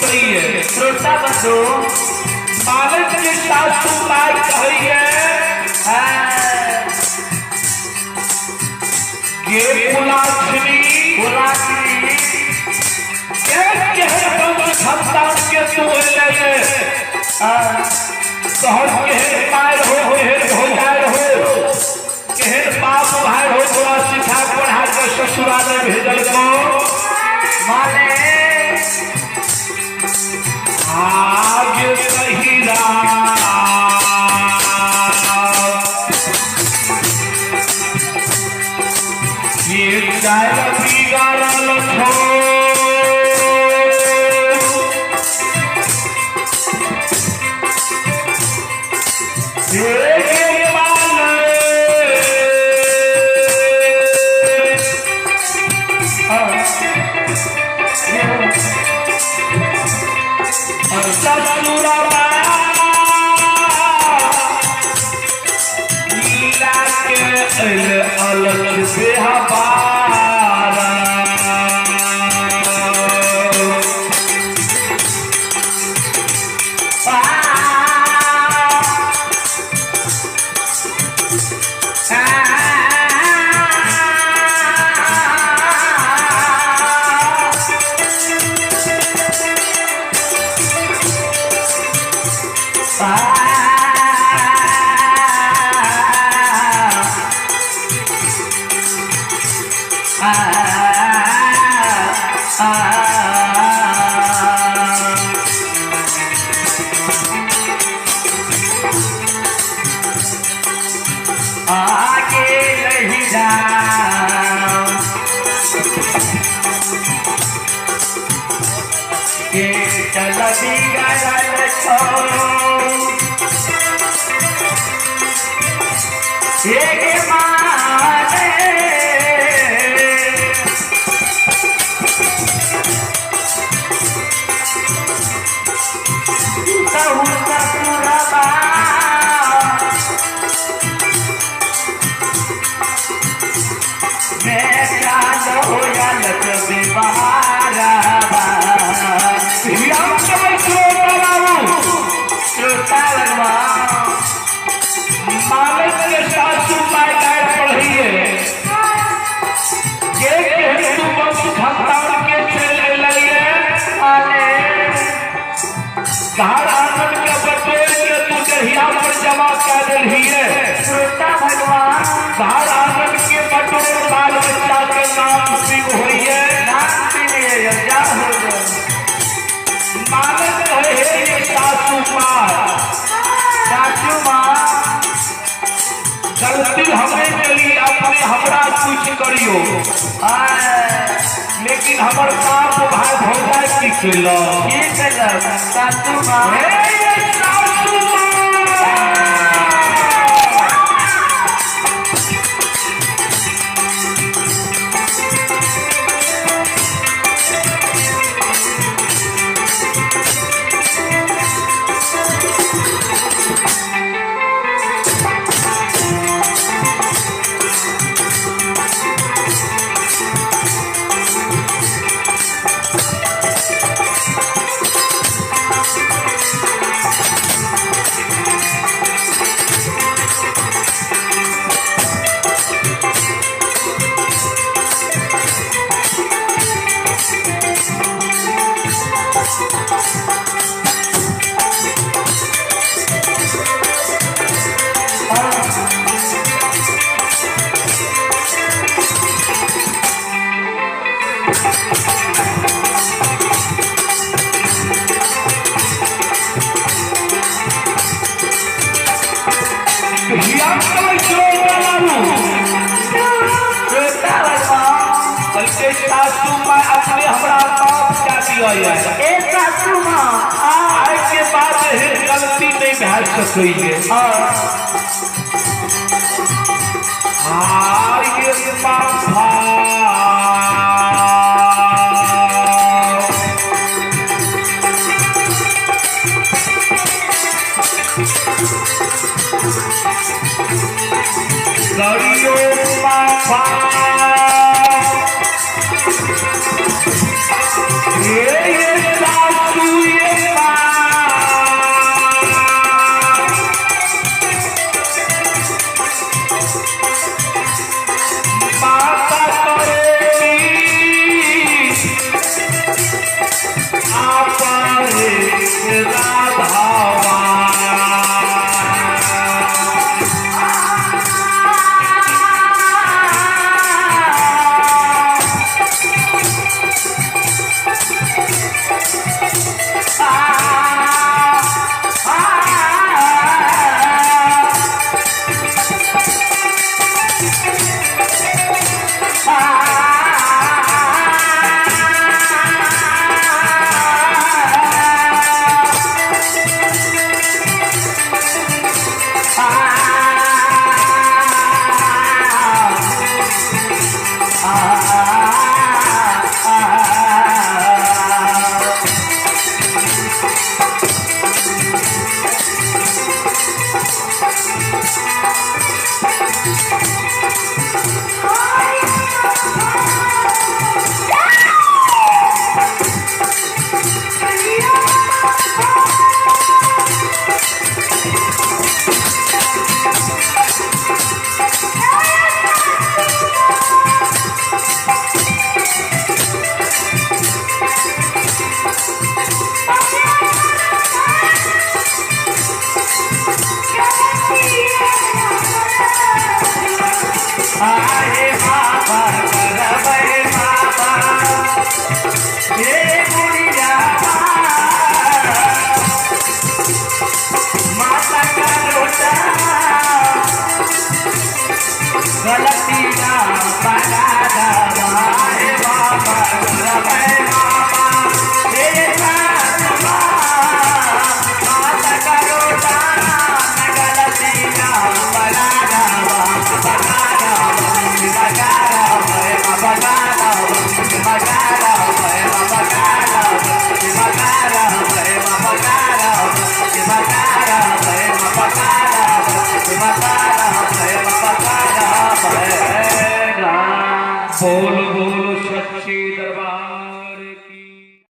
सुतैये। श्रोता बंधु मालिक के सासू माय कहैये के कुलाक्षणी कुलाक्षणी के केहन वंश खानदान के तू एलै तोहर केहन माय हो केहन भौजाइ हो केहन बाप भाई हो तोरा सिखा पढ़ा के ससुराल भेजल को माले आगे कहिरा ये चाल बिगाड़ल छो हे माले ससुरवा लाके अल अलग से हमारा आगे नहीं जा के चल बिगड़ल छो एक माने कहू ससुरबा मैं चालो अलग विवाहवा हीरा कमल श्रोता बाबू श्रोता भगवान मालिक के सासू माय गाय पढ़िए के केहन तू वंश खानदान के चल एलैये माले घर आंगन के बटोर के तू दहिया पर जमा कर देलहिए। श्रोता भगवान घर आंगन के बटोर बाल बच्चा के नाम सिंह होइए। नाम सिंह जा हो गए। मालिक कहे हे ये सासू माँ, सासू माँ गलती हमें के लिए अपने हमरा कुछ करियो, लेकिन हमर बाप भाई भौजाई की केलक की केलक सासू माँ। हे ये सासू माँ सासू माँ अपने हमरा माफ कए दिअ। ए सासू माँ आइ के बाद एहन गलती नहीं भए सकैए। आइ के बाबा करियो बाबा ये सासू बोल बोल सच्चे दरबार।